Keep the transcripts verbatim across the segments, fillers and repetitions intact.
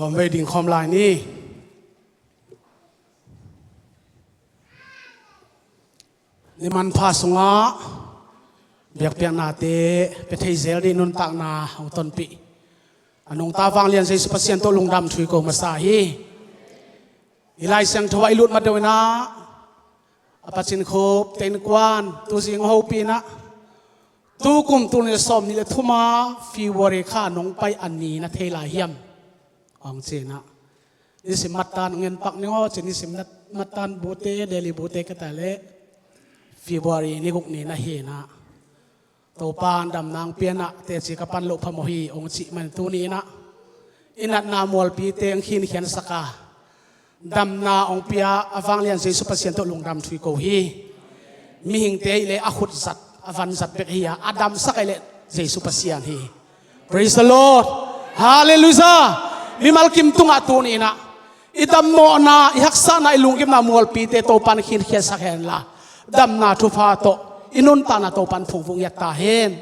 Tawm vei ding khawm lai ni. Ni manpha sungah biakpiaknate pia thei zel ding nuntakna hong tonpih a nungta vanglian Jesu Pasian tawh lungdam thu i ko masa hi. I Lai Siangtho ah i lut ma deuh inah a pacin khup tein kuan tuzing hopih inah tu kum tul nih sawm nih le thuma February kha nong pai a ni na thei lai hiam? Hong ci inah nisim mattan hong en pak ning aw ci. Nisim nat- mattan bute Delhi bute ka ta leh February ni guk ni na hi inah Topa in damna hong pia inah teci ka pan loh phamawh hi hong cih man tuni inah i natna mualpite hong khinkhiansak a damna hong pia a vanglian Jesu Pasian tawh lungdam thu i ko hi. Mihingte i leh a khut zat a van zat bek hi a, a damsak i leh Jesu Pasian hi. Praise the Lord. Hallelujah. Mimal kim tungah tuni inah i dammawhna, i haksatna, i lunggimna mualpite Topa in khinkhiansak henla damna thupha tawh i nuntakna Topa in phungvung ngiat ta hen.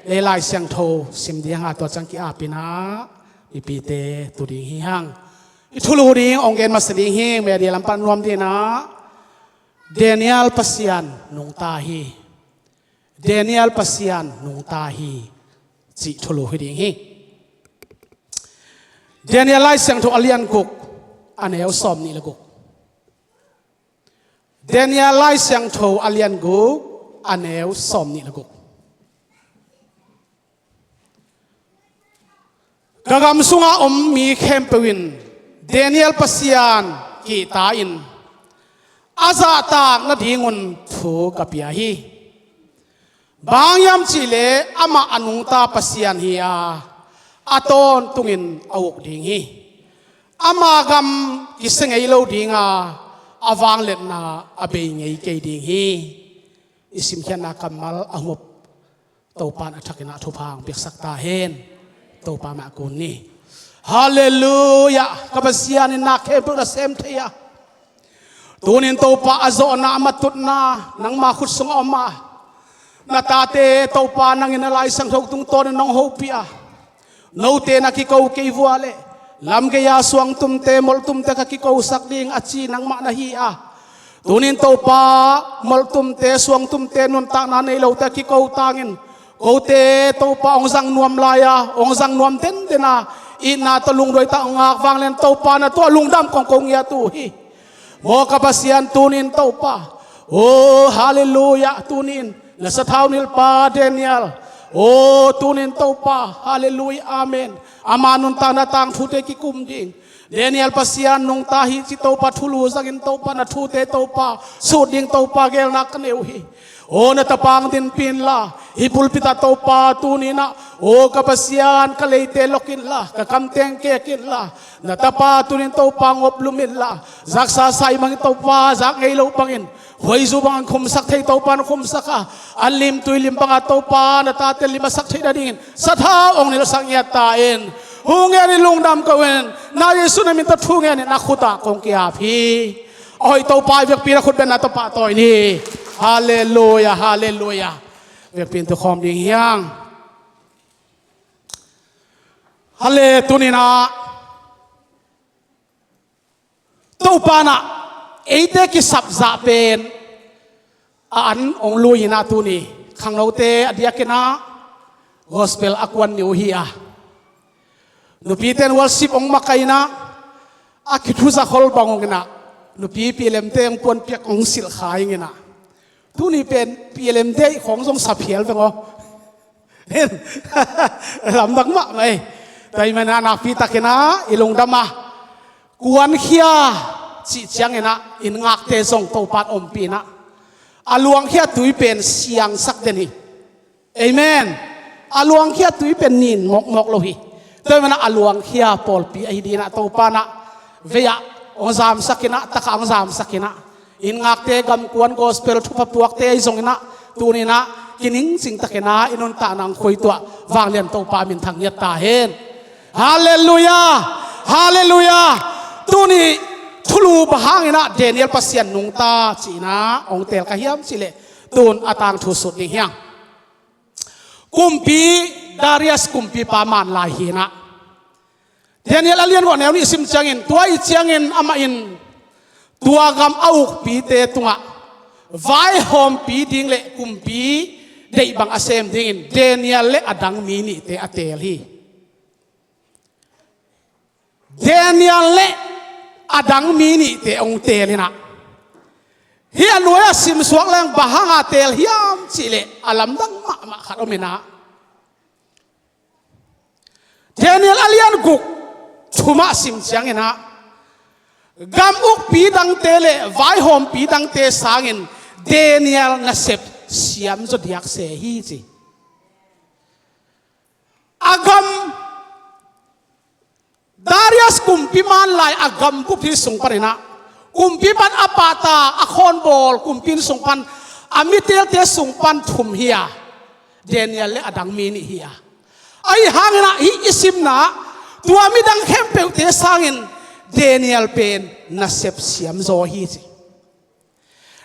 Le Lai Siangtho sim ding hang a tua ciang ki-ap inah mipite tu ding hi hang. I thulu ding hong gen masa ding hi. Media lam pan nuam ding inah Daniel Pasian nungta hi. Daniel Pasian nungta hi cih thulu hi ding hi. Daniel Lai Siangtho a lian guk a neu sawm nih le guk. Daniel Lai Siangtho a lian guk a neu sawm nih le guk. Ka gam sungah om mi khempeuh in Daniel Pasian kihta in a zahtak nadingun thu ka pia hi. Bang hang hiam cih leh amah a nungta Pasian hi a, a tawntungin a uk ding hi. Ama gam kisia ngei lo ding a, a vangliatna a bei ngei kei ding hi. I simkhiatna kammal a hmuh Topa in a thak inah thupha hong piaksak ta hen. Topa mah kun ni. Halleluiah. Ka Pasian in na khempeuh na sem thei a, tunin Topa a zawhna a matutna nangma khut sungah om a, na tate Topa nangin a Lai Siangtho tungtawnin nong hopih a, note na kiko kei vua leh lamgei-a suangtumte molhtumte ka kikosak ding a ci nangmah na hi a, tunin Topa molhtumte suangtumte nuntakna nei lote a kiko tangin kote Topa hong zang nuam lai a, hong zang nuam denden a, itna tawh lungduai tak hong ngak vanglian Topa na tuah lungdam kong ko ngiat uh hi. Maw ka Pasian, tunin Topa, o halleluiah, tunin na sathau nilhpa Daniel, o tunin Topa, halleluiah, amen, ama nuntakna tangthute kikum ding. Daniel Pasian nungta hi ci Topa thulu zangin Topa na thute Topa sut ding Topa geelna ka nei uh hi. O na tapa hong dinpih inla, hih pulpit ah Topa tuninah, o ka Pasian, ka leite lok inla, ka kamteng kek inla, na tapa tunin Topa hong oplum inla, zaksa sa i mangin Topa zak ngei lo bangin, khuaizu bangin khumsak thei Topa na khumsak a, an lim tui lim bangah Topa na tate lim a sak theih nadingin sathau hong nilhsak ngiat ta in. Hong ngen in lungdam ko in, na Jesu na min tawh thu ngen in, a khutah kong kiap hi. A hoih Topa i vekpi na khut bengna tawh pahtawi ni. Halleluiah, halleluiah. Vekpi in tu khawm ding hiang. Hale tuninah Topa nah eite kisapzah pen a an hong lui inah tuni khangnote a diakinah gospel a kuan ni uh hi a, nupite in worship hong makaih inah a kithuza khol bang hong inah nupi P L M te hong puanpiak hong silhkha ing inah tuni pen P L M te i khawng zong saphial veng aw. Lamdang mahmah ei. Tua hi manah nakpi takinah i lungdam a kuankhia cih cianginah inn ngakte zong Topa in ompih inah a luangkhia tui pen siangsak den hi. Amen. A luangkhia tui pen nin mawkmawk lo hi. Tua hi manah a luangkhia pawlpi ahi dinah Topa nah vei-ah hong zamsak inah, takah hong zamsak inah inn ngakte, gamkuan, gospel thupha puakte ahi zonginah tuninah kiningcing takinah i nuntakna hong khuituah vanglian Topa minthang ngiat ta hen. Halleluiah. Halleluiah. Tuni thulu bang hanginah Daniel Pasian nungta cihnah hong teel ka hiam cihleh tun a tangthu sut ding hiang. Kumpi Darius kumpipa man lai hinah Daniel a lian guk a neu nih sim ciangin, tua i ciangin amah in tua gam a ukpite tungah vaihawmpi ding le kumpi deih bang a sem dingin Daniel le a dang mi nihte a teel hi. Daniel le a dang mi nihte hong teel inah, hih a nuai-ah simsuak leng bang hanga teel hiam cihleh a lamdang mahmah khat om inah, Daniel a lian guk thumah sim cianginah, gam ukpi dangte le vaihawmpi dangte sangin Daniel nasep siamzaw diak se hi ci. A gam, Darius kumpi man lai a gam bup hi sung paninah, kumpi pan a pahta a khawnbawl kumpi in sung pan a miteelte sung pan thum hi a, Daniel le a dang mi nih hi a. Ahi hanginah hih i simna, tua midang khempeuhte sangin Daniel pen nasep siamzaw hi ci.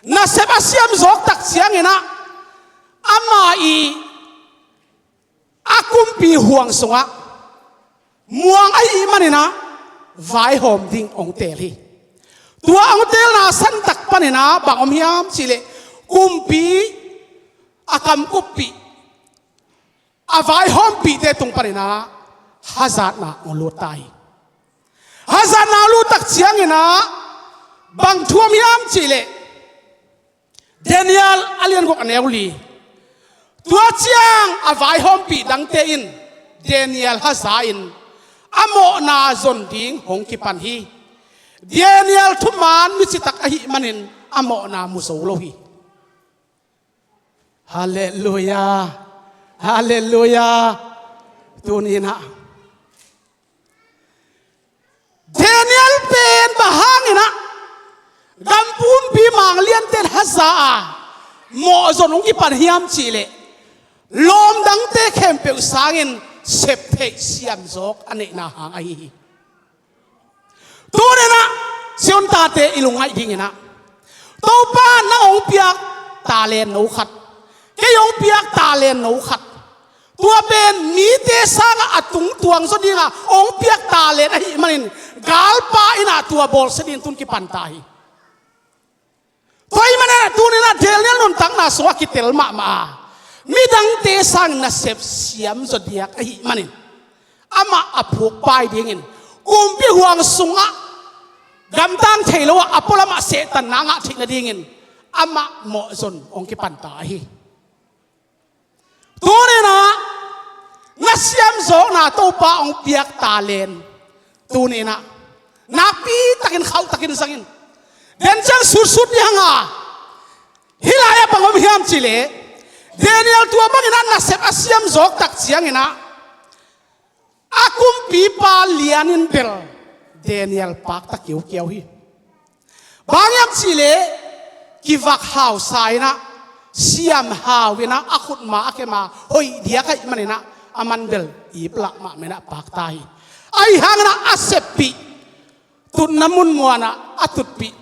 Nasep a siamzawk tak cianginah, ama i a kumpi huang sungah muang ahih maninah vaihawm ding hong teel hi. Tua hong teelna santak paninah bang om hiam cihleh, kumpi a kamkuppih, a vaihawmpihte tung paninah hazatna hong lut ta hi. Hazatna hong lut tak cianginah bang thu om hiam cihleh, Daniel a lian guk a neu li. Tua ciang a vaihawmpih dangte in Daniel haza-in a mawhna zon ding hong kipan hi. Daniel thuman mi citak ahih manin a mawhna mu zo lo hi. Halleluiah. Halleluiah. Tuninah Daniel pen bang hanginah gam pumpi manglianten haza a mawhzon hong kipan hiam cihleh, lawm dangte khempeuh sangin septheih siamzawk a neihna hang ahi hi. Tuninah Zion tate i lungngaih dinginah, Topa nang hong piak talent no khat, kei hong piak talent no khat, tua pen mite sangah a tungtuang zaw dinga hong piak talent ahih manin galpa innah tua bawlsia dingin tun kipan ta hi. Tua ahih maninah tuninah Daniel nuntakna sungah kitel mahmah a, midangte sang nasep siamzaw diak ahih manin amah a phukpai dingin, kumpi huang sungah gamtang thei lo a, a pualamah sehtanna ngah theih nadingin amah mawhzon hong kipan ta ahi. Tuninah na siamzawkna Topa hong piak talent, tuninah nakpitakin khauhtakin zangin, den ciang sutsut ni hanga, hih lai-ah bang om hiam cihleh, Daniel tua banginah nasep a siamzawk tak cianginah a kumpipa lianin bel Daniel pakta kiukiau hi. Bang hiam cihleh, kivak hausa innah, siam hau innah, a khutma a kema hoih diak ahih maninah aman bel iplah mahmah innah pakta hi. Ahi hanginah a seppih, tutna munmuanah a tutpih,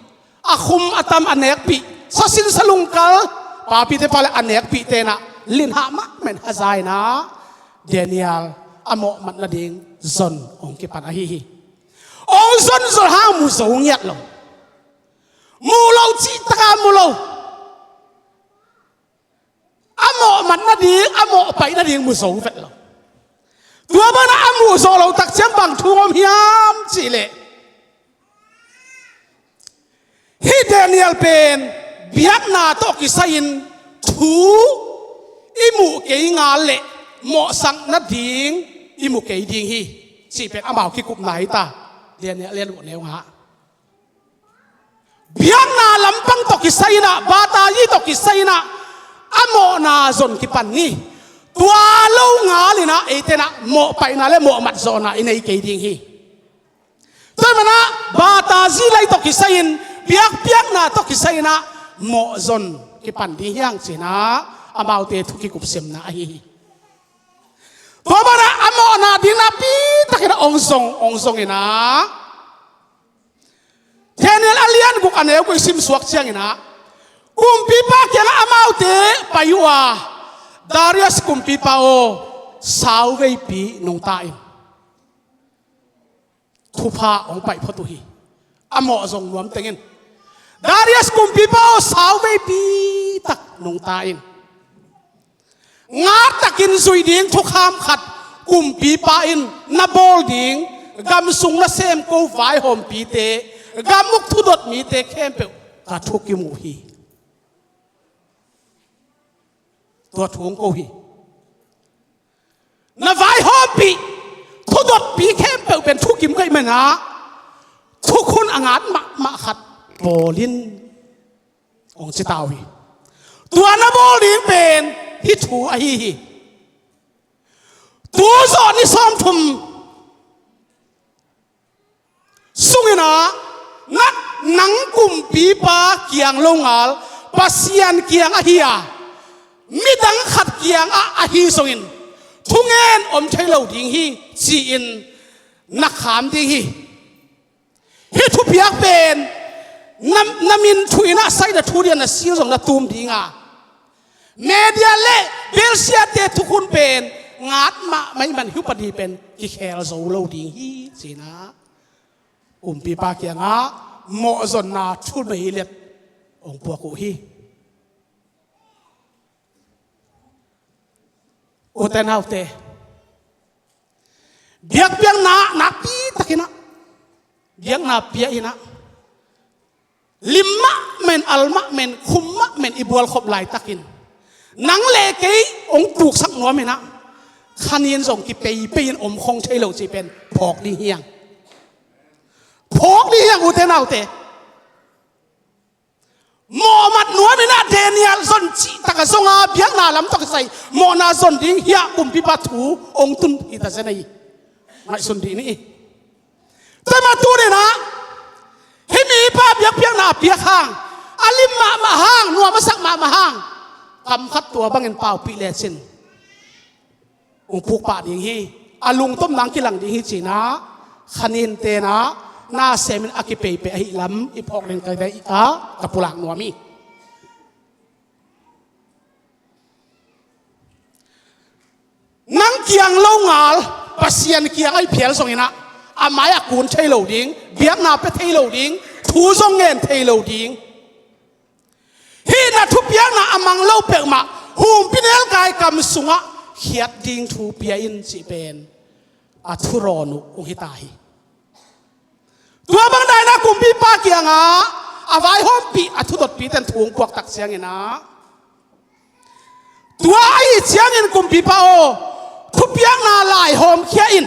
a khum a tam a nekpih, sasin salungkal, papite pale a nekpihte innah linhah mahmah in haza innah Daniel a mawhmat nading zon hong kipan ahi hi. Hong zonzon hang mu zo ngiat lo. Muh loh cihtaka mu lo. A mawhmat nading, a mawhpaih nading mu zo vet lo. Tua banah a muh zo lo tak ciang bang thu om hiam cihleh, hih Daniel pen biakna tawh kisai-in thu i muh kei ngal leh mawhsak nading i mu kei ding hi, cih pen amau kikupna hi ta. Daniel a lian guk a neu nga. Biakna lampang tawh kisai-inah, batazi tawh kisai-inah a mawhna zon kipan ni. Tua lo ngalinah eite innah mawhpaihna le mawhmat zawhna i nei kei ding hi. Tua ahih manah batazi lai tawh kisai-in, biakpiakna tawh kisai-inah mawhzon kipan ding hi hang cinah amaute thu kikupsiamna ahi hi. Tua banah a mawhna ding nakpitakin a ong zong, ong zonginah Daniel a lian guk a neu guk i simsuak cianginah kumpipa kiangah amaute pai uh a, Darius kumpipa aw, sauveipi nungta in. thupha hong paih phot uh hi. A mawh zong nuam tengin, Darius kumpipa aw, sauveipi tak nungta in. Ngat takin zuih ding thukham khat kumpipa in na bawl ding, gam sung nasem ko vaihawmpite, gam uk thudot mite khempeuh ka thukim uh hi. Tua thu hong ko hi. Na vaihawmpih thudotpi khempeuh pen thukim ka hih manin ah, thukhun a ngat mahmah khat bawl in, hong ci ta uh hi. Tua na bawl ding pen hih thu ahi hi. Tu zawh ni sawmthum sungin ah, nang kumpipa kiang longal, Pasian kiang ahi a, midang khat kiang ah ahi zongin thungen om thei lo ding hi, ci-in na kham ding hi. Hih thupiak pen na, na min thu in ah saina thu dingin na sil zong na tum ding a, media le belsiate thukhun pen ngat mahmah ahih man hih upadi pen kikhel zo lo ding hi, ci-in ah kumpipa kiangah mawhzonna thumeilet hong puak uh hi. Ute naute, biakpiakna nakpi takin ah, biakna pia in ah, lim mahmah in, al mahmah in, khum mahmah in i bualkhop laitakin, nang le kei hong tuksak nuam in ah, khanin zong kipeipei in om khong thei lo cih pen phawk ding hi hang. Phawk ding hi hang, ute naute. Mawhmat nuam in ah Daniel zon cihtak a zong a, biakna lam tawh kisai mawhna zon ding hiah kumpipa thu hong tun hi ta zen ahi. Ngaihsun dih ni. Tua mah tuni in ah, hih mipa biakpiakna a piak hang, a lim mahmah hang, nuam a sak mahmah hang, kam khat tua bangin paupih lecin hong puk pah ding hi. A lungtom nang kilang ding hi, ci-in ah khanin ten ah na sem in a kipeipei ahih lam i phawk ding ka deih a, ka pulak nuam hi. Nang kiang longal Pasian kiang ah i phial zongin ah, a mai-ah kun thei lo ding, biakna pia thei lo ding, thu zong ngen thei lo ding. Hih na thupiakna a mang lo peuhmah, humpinelkai kam sungah khiat ding thu pia in, cih pen a thurawn uh hong hi ta hi. Tua bang dan in ah kumpipa kiangah a vaihawmpih a thudotpite in thu hong puak tak ciangin ah, tua ahih ciangin kumpipa aw, thupiakna lai hawmkhia in,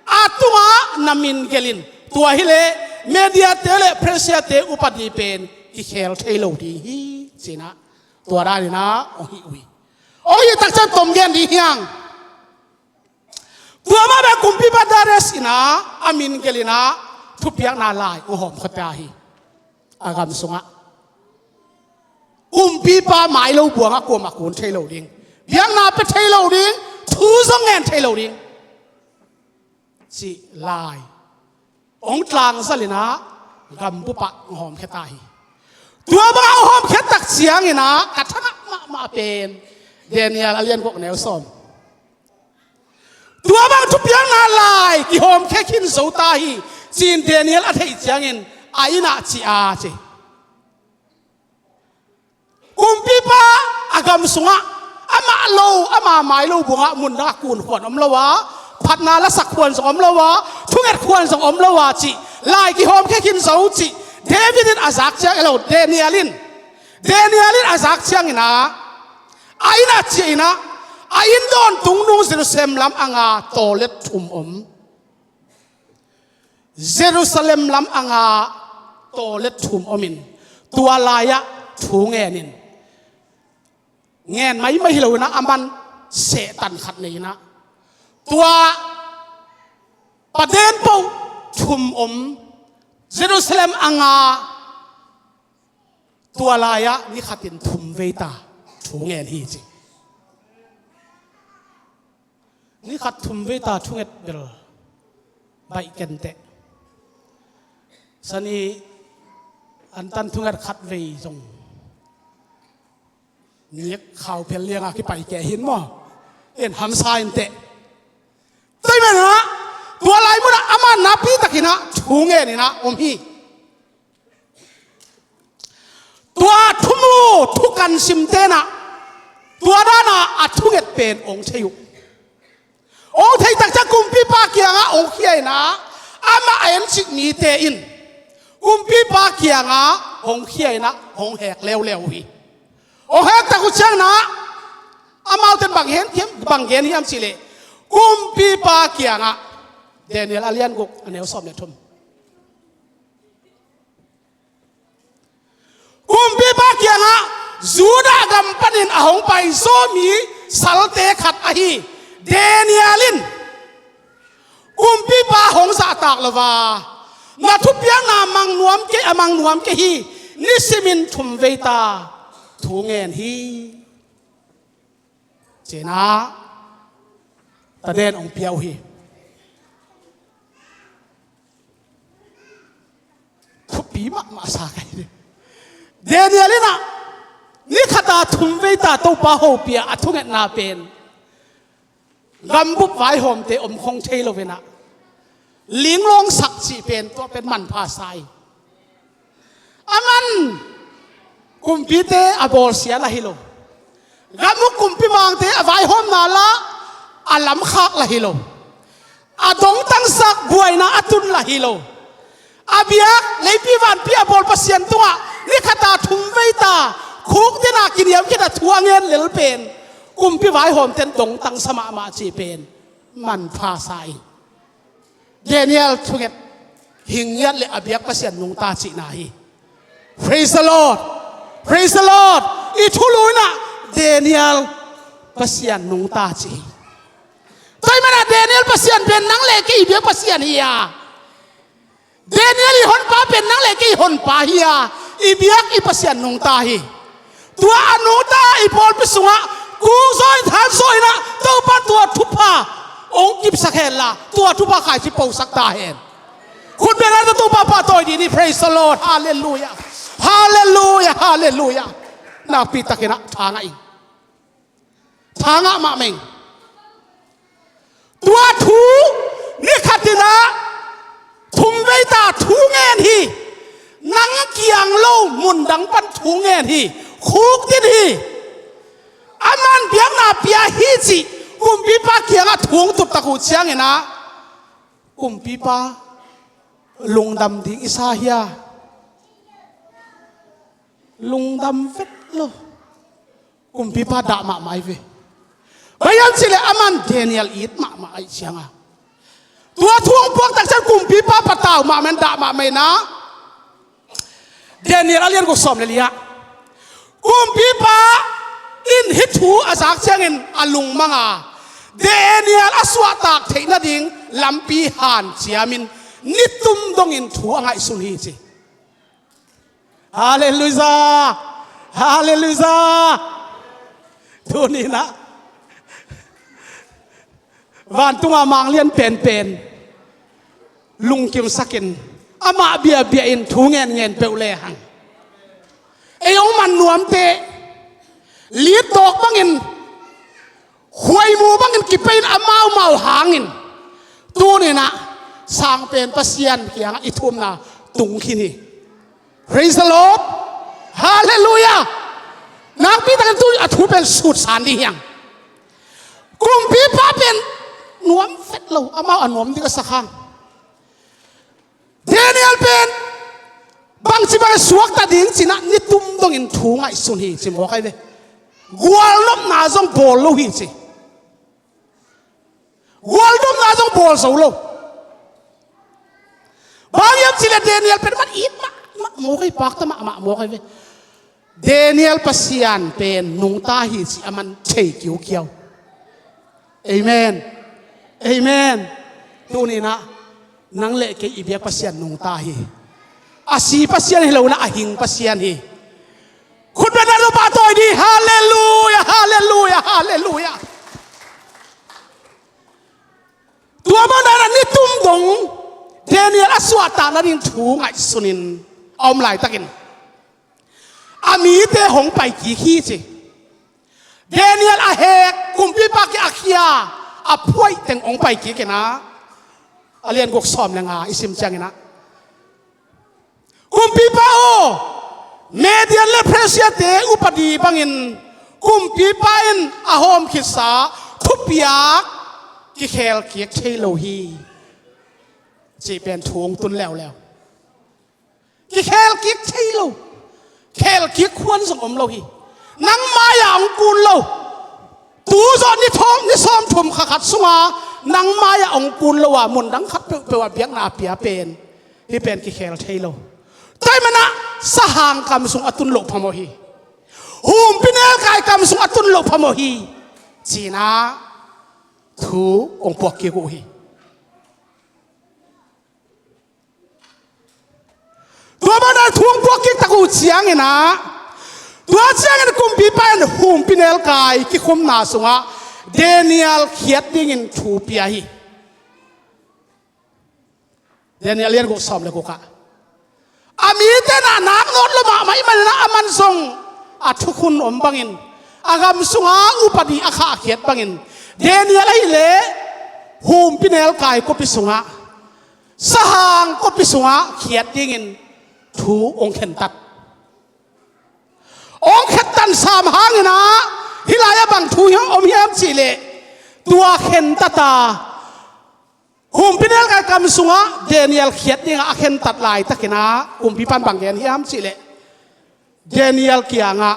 a tungah na min gelh in, tua hileh mediate le pressate upadi pen kikhel thei lo ding hi, ci-in ah tua dan in ah hong hih uh hi. Hong hih tak ciang tom gen ding hi hang. Tua mah bek kumpipa Darius in ah a min gelh in ah thupiakna lai hong hawmkhia ta hi. A gam sungah kumpipa mai lo buangah kuamah kun thei lo ding, biakna pia thei lo ding, thu zong ngen thei lo ding, cih lai hong tlangzal in ah gam bup ah hong hawmkhia ta hi. Tua bang a hong hawmkhia tak ciangin ah ka thangah mahmah pen Daniel a lian guk neu sawm. Tua bang thupiakna lai kihawmkhia khin zo ta hi, ci-in Daniel a theih ciangin a inn ah ciah a ci. Kumpipa a gam sungah amah lo, ama mai lo buangah mun dangah kun khuan om lo a, phatna lasak khuan zong om lo a, thunget khuan zong om lo a cih lai kihawmkhia khin zo cih David in a zak ciang, elo, Daniel in, Daniel in a zak ciangin ah, a inn ah ciah in ah, a inn dawn tungnung Jerusalem lam anga tawlet thum om. Jerusalem lam anga tawlet thum om in, tua lai-ah thu ngen in, ngen maimai hi lo in ah, a man sehtan khat nei in ah, tua paden poh thum om Jerusalem anga, tua lai-ah ni khatin thum vei ta thu ngen hi, ci. Ni khat thum vei ta thunget bel baih kenteh. Sani antan thunget khat vei zong nek khau phel lianga kipai kei hin maw? En hamsa inteh. Tua ahih manin ah, tua lai munah ama napi ta inah thu ngen inah om hi. Tua thumu thukan simte inah tua dana a thunget pen ong thei uh. Ong thei takciang kumpipa kiangah ong khia inah amah a encik mite in kumpipa kiangah ong khia inah ong hek leuleu uh hi. Ong hek tak uh ciang inah amaute in bang gen hiam, bang gen hiam cihleh kumpipa kiangah, Daniel a lian guk a neu sawm le thum. Kumpipa kiangah Judah gam panin a hong pai Zomi salte khat ahi Daniel in kumpipa hong zahtak lo a, na thupiakna mang nuam kei, a mang nuam kei hi. Nisimin thum vei ta thu ngen hi, ci-in ah taden ong pia uh hi. Thupi mahmah sa ka hi. Daniel in ah ni khat a thum vei ta Topa hopih a, a thungetna pen gambup vaihawmte om khong thei lo in ah linglawng sak cih pen, tua pen manpha sa hi. Aman kumpite a bawlsia lah hi lo. Gam uk kumpi mangte a vaihawmna lah a lamkhak lah hi lo. A dongtangsak buaina a tun lah hi lo. A biak leipi vanpi a bawl Pasian tungah ni khat a thum vei ta khukdin a kiniam khit a thu a ngen lel pen kumpi vaihawmte'n dongtangsa mahmah cih pen manpha sa hi. Daniel thunget, hing ngiat leh a biak Pasian nungta cihna hi. Praise the Lord. Praise the Lord. I thulu in ah Daniel Pasian nungta ci hi. Tua ahih manin ah Daniel Pasian pen nang leh kei i biak Pasian hi a, Daniel i honpa pen nang leh kei i honpa hi a, i biak i Pasian nungta hi. Tua a nungta i pawlpi sungah kukzaw in, thanzaw in ah Topa tua thupha ong kipsak hen la, tua thupha khaici posak ta hen. Khut beng a, Topa pahtawi dih ni. Praise the Lord. Hallelujah. Hallelujah. Hallelujah. Nakpi takin ah tha ngah ing. Tha ngah mahmah ing. Tua thu ni khat in ah thum vei ta thu ngen hi. Nang kiang lo mundang pan thu ngen hi. Khukdin hi. Aman biakna pia hi cih kumpipa kiangah thu ong tup tak uh ciangin ah, kumpipa, lungdam ding i sa hia? Lungdam vet lo. Kumpipa dah mahmah hi ve. Bang hang hiam cihleh aman Daniel it mahmah ahih ciangin, tua thu ong puak tak ciang kumpipa patau mahmah in, dah mahmah in ah, Daniel a lian guk, sawm le li ah, kumpipa in hih thu a zak ciangin a lungmang a, Daniel a suahtak theih nading lampi hanciamin nitum dongin thu a ngaihsun hi ci. Hallelujah! Hallelujah! Tuni in ah vantunga manglian penpen lungkimsakin, amah biabia in thu ngen ngen peuh lehang, ei ong man nuamte, littawk bangin, khuaimu bangin kipei in a maumau hangin, tuni in ah sangpen Pasian kiangah i thumna tung khin hi. Praise the Lord. Hallelujah. Nakpi takin tu a thu pen sutsan dih hi hang. Kumpipa pen nuam vet lo, amau a nuam ding a sak hang. Daniel pen bangci bang suakta ding ci-in ah nitum dongin thu ngaihsun hi ci mawk ahi ve. Gualnopna zong bawl lo hi ci. Gualnopna zong bawl zo lo. Bang hang hiam cihleh Daniel pen man it mahmah mawk ahi, pakta mahmah mawk ahi ve. Daniel Pasian pen nungta hi cih aman thei kiukiau. Amen. Amen. Tuni in ah nang leh kei i biak Pasian nungta hi. A si Pasian hi lo in ah, a hing Pasian hi. Khut beng a, Topa pahtawi dih. Hallelujah, hallelujah, hallelujah. Tua manin ah nitum dong Daniel a suahtak nading thu ngaihsunin a om laitakin, a mite hong pai kik hi ci. Daniel a hek, kumpipa kiang a khia, a phuaih teng hong pai kik in ah, A lian guk sawm le nga i sim ciangin ah, Kumpipa aw, Median le Persia-te upadi bangin kumpipa in a hawm khitsa thupiak kikhel kik thei lo hi, cih pen thu hong tun leuleu. Kikhel kik thei lo. Khel kik khuan zong om lo hi. Nang mai-ah hong kun lo. Tu zawh ni thawm, ni sawmthum kha khat sunga nang mai-ah hong kun lo a, mun dang khat peuhpeuh ah biakna a pia pen, hih pen kikhel thei lo. Tua ahih manin ah sahang kam sung a tun loh phamawh hi. Humpinelkai kam sung a tun loh phamawh hi, ci-in ah thu hong puak kik uh hi. Tua bangin ah thu hong puak kik tak uh ciangin ah, tua ciangin kumpipa in humpinelkai kikhumna sungah Daniel khiat dingin thu pia hi. Daniel lian guk sawm le guk ah, a mite in ah nak nawt lo mahmah ahih manin ah, aman zong a thukhun om bangin a gam sungah upadi a khahkhiat bangin, Daniel ahih leh humpinelkai khuapi sungah, sahang khuapi sungah khiat dingin thu hong khentat. Hong khentat sam hangin ah, hih lai-ah bang thu hi om hiam cih leh, tua khentat a, humpinelkai kam sungah Daniel khiat dingah a khentat laitakin ah, kumpipa in bang gen hiam cih leh, Daniel kiangah,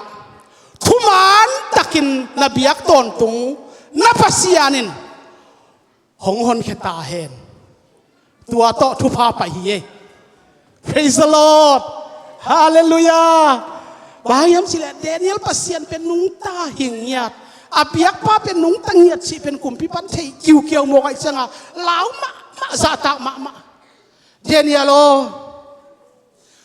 thuman takin na biak tawntung na Pasian in hong honkhia ta hen. Tua tawh thupha pai hi ei. Praise the Lord. Hallelujah. Bang hang hiam cih leh Daniel Pasian pen nungta hi ngiat, a biakpa pen nungta ngiat cih pen kumpipa in thei kiukiau mawk ahih ciangin lau mahmah, zahtak mahmah. Daniel aw,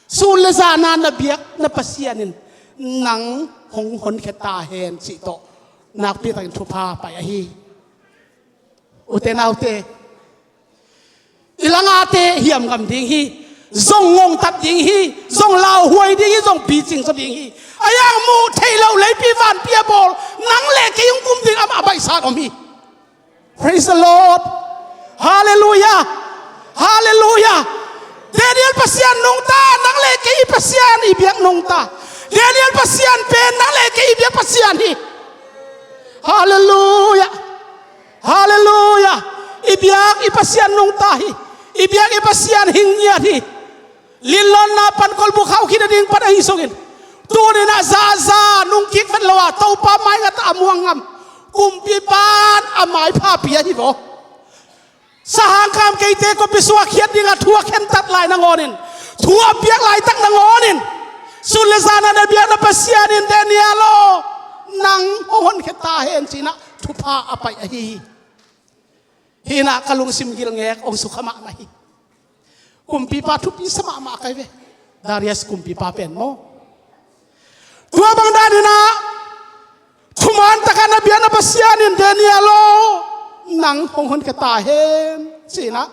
sun le zan a na biak na Pasian in nang hong honkhia ta hen, cih tawh nakpi takin thupha pai ahi. Ute naute, i langte hiam ngam ding hi, zong ngongtat ding hi, zong lauhuai ding hi, zong picing zaw ding hi. A yang muh theih loh leipi vanpi a bawl, nang le kei hong kum ding amah a baihsa in om hi. Praise the Lord. Hallelujah. Hallelujah. Daniel Pasian nungta, nang le kei i Pasian, i biak nungta. Daniel Pasian pen nang le kei i biak Pasian hi. Hallelujah. Hallelujah. I biak i Pasian nungta hi. I biak i Pasian hi ngiat hi. Linlawhna pan kolbu khauh khit nading pan ahi zongin, tuni-in ah zaza nungkik vet lo a, Topa mai ngat a muang ngam kumpipa in a maipha pia hi vaw. Sahang kam keite khuapi sungah khiat dingah thu a khentat lai nangawnin, thu a piak laitak nangawnin, sun le zan a na biak na Pasian in Daniel aw, nang hong honkhia ta hen, ci-in ah thupha a pai ahi hi. Hih in ah ka lungsim gilngek hong sukha mahmah hi. Kumpipa thupi sa mahmah ka hi ve. Darius kumpipa pen maw. Tua bang danin ah, thuman takin na biak na Pasian in Daniel aw, nang hong honkhia ta hen, ci-in ah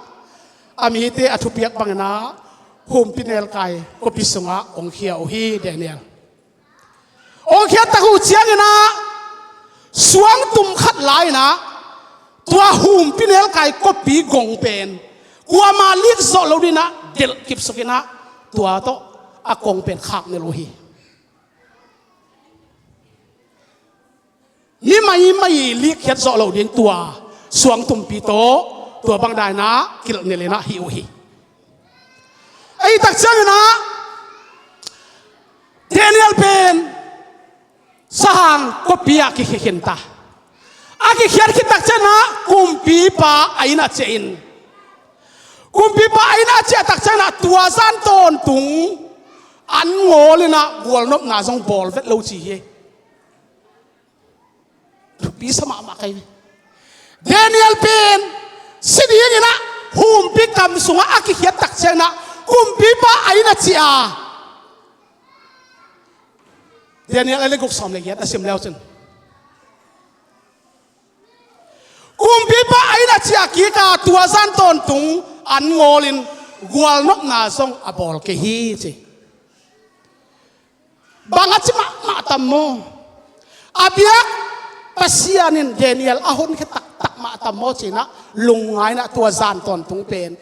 a mite a thupiak bangin ah humpinelkai khuapi sungah hong khia uh hi Daniel. Hong khiat tak uh ciangin ah, suangtum khat lai-in ah, tua humpinelkai khuapi gong pen kuamah lik zawh lo dingin ah delh kipsuk in ah, tua tawh a kong pen khaknel uh hi. Mi maimai likkhiat zawh loh ding tua suangtumpi tawh tua bang danin ah kilhnel in ah hi uh hi. Ahih tak ciangin ah Daniel pen sahang khuapi ah kikhia khin ta. A kikhiat khit tak ciangin ah kumpipa a inn ah ciah in, kumpipa a inn ah ciah tak ciangin ah tua zan tawntung an ngawl in ah gualnopna zong bawl vet lo ci hi. Thupi sa mahmah ka hi. Daniel pen si dingin ah humpi kam sungah a kikhiat tak ciangin ah kumpipa a inn ah ciah a. Daniel a lian guk sawm le giat na sim le uh cin, kumpipa a inn ah ciah kik a, tua zan tawntung an ngawl in gualnopna zong a bawl kei hi ci. Bang a ci mahmah tam maw? A biak Pasian in Daniel a honkhia taktak mah tam maw ci-in ah, lungngaihna tua zan tawntung pen